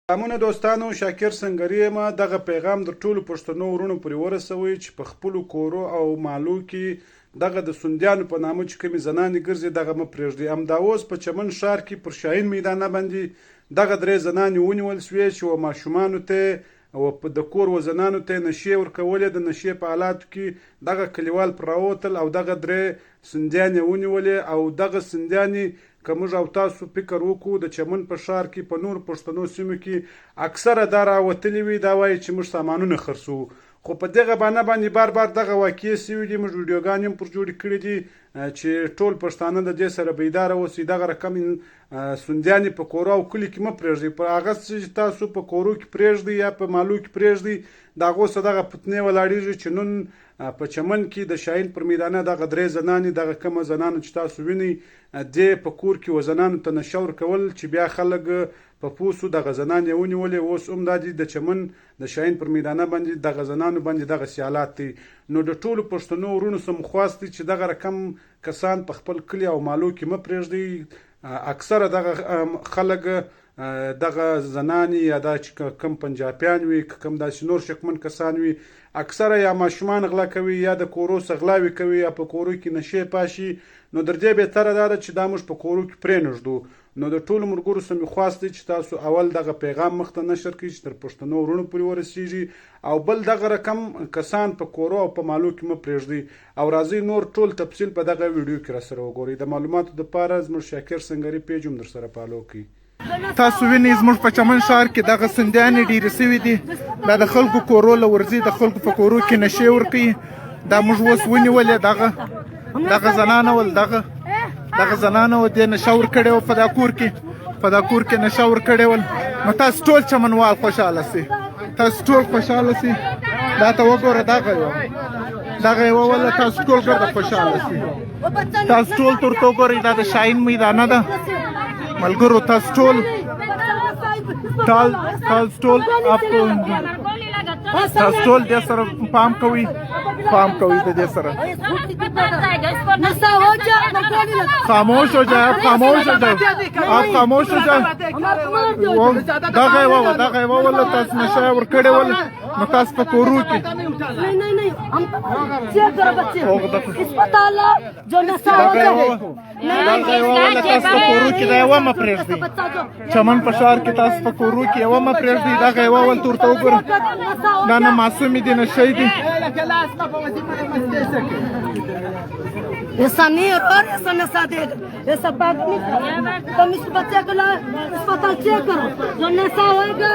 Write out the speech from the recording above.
سلامونه دوستانو، شاکر سنګری یم. دغه پیغام د ټولو پښتنو وروڼو پورې ورسوئ چې په خپلو کورو او مالو کې دغه د سندیانو په نامه چې کومې زنانې ګرځي دغه مه پرېږدئ. همدا اوس په چمن ښار کې پر شاهین میدانه باندې دغه درې زنانې ونیول شوې چې و ماشومانو ته او د کور و زنانو ته نشې ورکولې. د نشې په حالاتو کې دغه کلیوال پر راووتل او دغه درې سندیانې ونیولې. او دغه سندیانې که موږ او تاسو فکر وکړو د چمن په ښار کې په نورو پښتنو سیمو کې اکثره دا راوتلي وي، دا وایي چې موږ سامانونه خرڅوو، خو په دغه بانه باندې بار بار دغه واقعې سوي دي. موږ ویډیوګانې هم پر جوړې کړي دي چې ټول پښتانه د دې سره بیداره اوسئ. دغه رقم سندیانې په کورو او کلي کې مه پرېږدئ. پر هغه څه چې تاسو په کورو کې پرېږدئ یا په مالو کې پرېږدئ د هغو څه دغه پتنې ولاړېږي چې نن په چمن کې د شاهین پر میدانه دغه درې زنانې، دغه کومه زنانه چې تاسو وینئ دې په کور کې و زنانو ته نشه ورکول چې بیا خلک په پوه سو دغه زنان یې ونیولې. اوس هم دا دي د چمن د شاهین پر میدانه باندې دغه زنانو باندې دغه سیالات دی. نو د ټولو پښتنو وروڼو سم خواست دی چې دغه رقم کسان په خپل کلي او مالو کې مه پرېږدئ. اکثره دغه خلک دغه زنانې یا دا چې کم پنجابیان وي، که کم داسې نور شکمن کسان وي، اکثره یا ماشومان غلا کوي یا د کورو څخه غلاوې کوي یا په کورو کې نشې پاشي. نو در دې بهتره دا ده چې دا موږ په کورو کې پرېنږدو. نو د ټولو ملګرو څخه مې خواست دی چې تاسو اول دغه پیغام مخته نشر کړئ چې تر پښتنو وروڼو پورې ورسیږي، او بل دغه رقم کسان په کورو او په مالو کې مه پرېږدئ. او راځئ نور ټول تفصیل په دغه ویډیو کې راسره وګورئ. د معلوماتو دپاره زموږ شاکر سنګري پیج هم درسره فالو کړئ. تاسو وینئ زموږ په چمن ښار کې دغه سندیانې ډېرې سوي دي. دا د خلکو کورو له ورځي د خلکو په کورو کې نشې ورکوي. دا موږ اوس ونیولې، دغه زنانه ول، دغه زنانه ول، دې نشه ورکړې وه په دا کور کې، په دا کور کې نشه ورکړې ول. نو تاسو ټول چمنوال خوشحاله سئ، تاسو ټول خوشحاله سئ. دا ته وګوره، دغه یوه، دغه یوه وله، تاسو ټول ګرده خوشحاله سئ. تاسو ټول ترته وګورئ، دا د شاهین میدانه ده. ملګرو تاسو ټول تاسو ټول تاسو ټول دې سره پام کوئ، پام کوئ د دې سره. خاموش ہو جائے، آپ خاموش ہو جائے، آپ خاموش ہو جائے. دغه یوه وه، دغه یوه وله، تاسو نشه ورکړې وله. نو تاسو په کورو کې دغه یوه وه، دغه یوه وله، تاسو په کورو کې دا یوه مه پرېږدئ. چمن په ښار کې تاسو په کورو کې یوه مه پرېږدئ. دغه یوه ول، ته ورته وګوره، دا نه معصومې دي نه شی دي. ऐसा नहीं और ऐसा नशा देगा, ऐसा बात नहीं। तुम इस बच्चे को अस्पताल चेक करो, जो नशा होएगा।